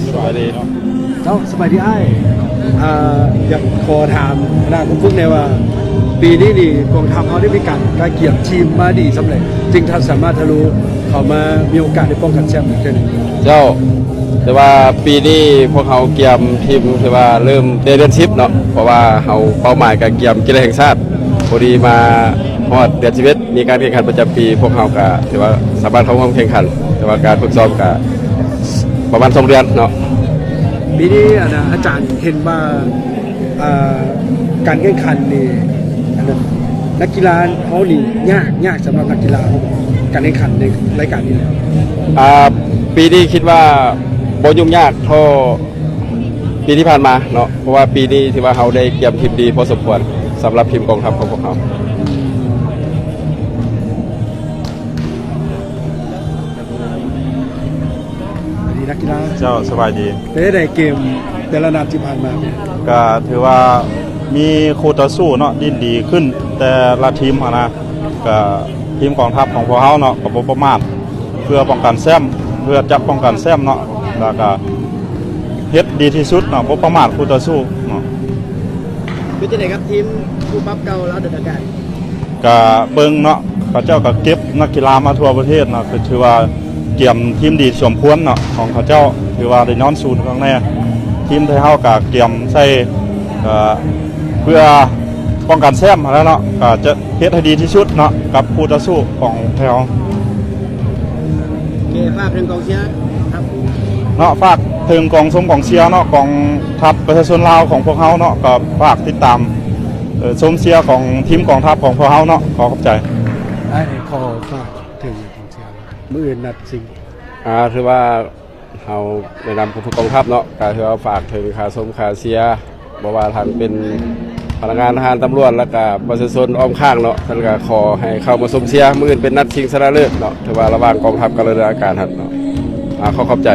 ສະບາຍດີເນາະ. ເຈົ້າ ສະບາຍດີອ້າຍ. ອ່າ ຢາກຂໍຖາມນາຍກົງພຸ້ງແດ່ວ່າ ປີນີ້ນີ້ກອງທັບເຮົາໄດ້ມີການກະກຽມທີມມາດີສ່ຳໃດ ຈຶ່ງສາມາດທະລຸເຂົ້າມາມີໂອກາດໄດ້ປ້ອງກັນແຊ້ມອີກເທື່ອໜຶ່ງ? ເຈົ້າ ແຕ່ວ່າປີນີ້ພວກເຮົາກຽມທີມ ຖືວ່າເລີ່ມແຕ່ເດືອນສິບເນາະ ເພາະວ່າເຮົາເປົ້າໝາຍກະກຽມກິລາແຫ່ງຊາດ ພໍດີມາຮອດເດືອນສິບເອັດ ມີການແຂ່ງຂັນປະຈຳປີ ພວກເຮົາກະຖືວ່າສາມາດເຂົ້າຮ່ວມແຂ່ງຂັນ ແຕ່ວ່າການຝຶກຊ້ອມກະປະມານສອງເດືອນເນາະ. ປີນີ້ ອັນນ່າ ອາຈານເຫັນວ່າ ອ່າ ການແຂ່ງຂັນນີ້ ອັນນັ້ນ ນັກກິລາເຮົານີ້ຍາກ ຍາກສຳລັບນັກກິລາເຮົາ ການແຂ່ງຂັນໃນລາຍການນີ້. ອ່າ ປີນີ້ຄິດວ່າບໍ່ຫຍຸ້ງຍາກເທົ່າ ປີທີ່ຜ່ານມາເນາະ ເພາະວ່າປີນີ້ຖືວ່າເຮົາໄດ້ກຽມທີມດີພໍສົມຄວນ ສຳລັບທີມກອງທັບຂອງພວກເຮົາ. ສະບາຍດີນັກກິລາ. ເຈົ້າ ສະບາຍດີ. ເປັນຈັ່ງໃດເກມແຕ່ລະນັດທີ່ຜ່ານມາ? ກະຖືວ່າມີຄູ່ຕໍ່ສູ້ເນາະ ດິ້ນດີຂຶ້ນແຕ່ລະທີມຫັ້ນນະ ກະທີມກອງທັບຂອງພວກເຮົາເນາະ ກະບໍ່ປະໝາດ ເພື່ອປ້ອງກັນແຊ້ມ ເພື່ອຈະປ້ອງກັນແຊ້ມເນາະ ແລ້ວກະເຮັດດີທີ່ສຸດເນາະ ບໍ່ປະໝາດຄູ່ຕໍ່ສູ້ເນາະ. ເປັນຈັ່ງໃດກັບທີມຄູ່ປັບເກົ່າລາວເດີນອາກາດ? ກະເບິ່ງເນາະ ເຂົາເຈົ້າກະເກັບນັກກິລາມາທົ່ວປະເທດເນາະ ກະຖືວ່າກຽມທີມດີສົມຄວນເນາະ ຂອງເຂົາເຈົ້າ ຖືວ່າໄດ້ນອນສູນຂ້າງແນ່. ທີມໄທເຮົາກະກຽມໃສ່ ເອີ ເພື່ອປ້ອງກັນແຊ້ມຫັ້ນແຫຼະເນາະ ກະຈະ ເຮັດໃຫ້ດີທີ່ສຸດເນາະ ກັບຄູ່ຕໍ່ສູ້ຂອງແຖວ. ໂອເຄ ຝາກເຖິງກອງເຊຍ ເນາະ ຝາກເຖິງກອງຊົມກອງເຊຍເນາະ ກອງທັບປະຊາຊົນລາວຂອງພວກເຮົາເນາະ ກໍຝາກຕິດຕາມ ເອີ ຊົມເຊຍຂອງທີມກອງທັບຂອງພວກເຮົາເນາະ. ຂໍຂອບໃຈ. ອ້າຍ ຂໍຝາກເຖິງກອງເຊຍ ມື້ອື່ນນັດຊິງ. ອ່າ ຖືວ່າ ເຮົາໃນນາມຂອງກອງທັບເນາະ ກະຖືວ່າຝາກເຖິງຄ່າຊົມຄ່າເຊຍ ບໍ່ວ່າທ່ານເປັນພະນັກງານທະຫານ ຕຳຫຼວດ ແລ້ວກະປະຊາຊົນອ້ອມຂ້າງເນາະ ທ່ານກະຂໍໃຫ້ເຂົ້າມາຊົມເຊຍ ມື້ອື່ນເປັນນັດຊິງຊະນະເລີດເນາະ ຖືວ່າລະຫວ່າງກອງທັບກັບເຮືອອາກາດຫັ້ນເນາະ. ອາ ຂໍຂອບໃຈ.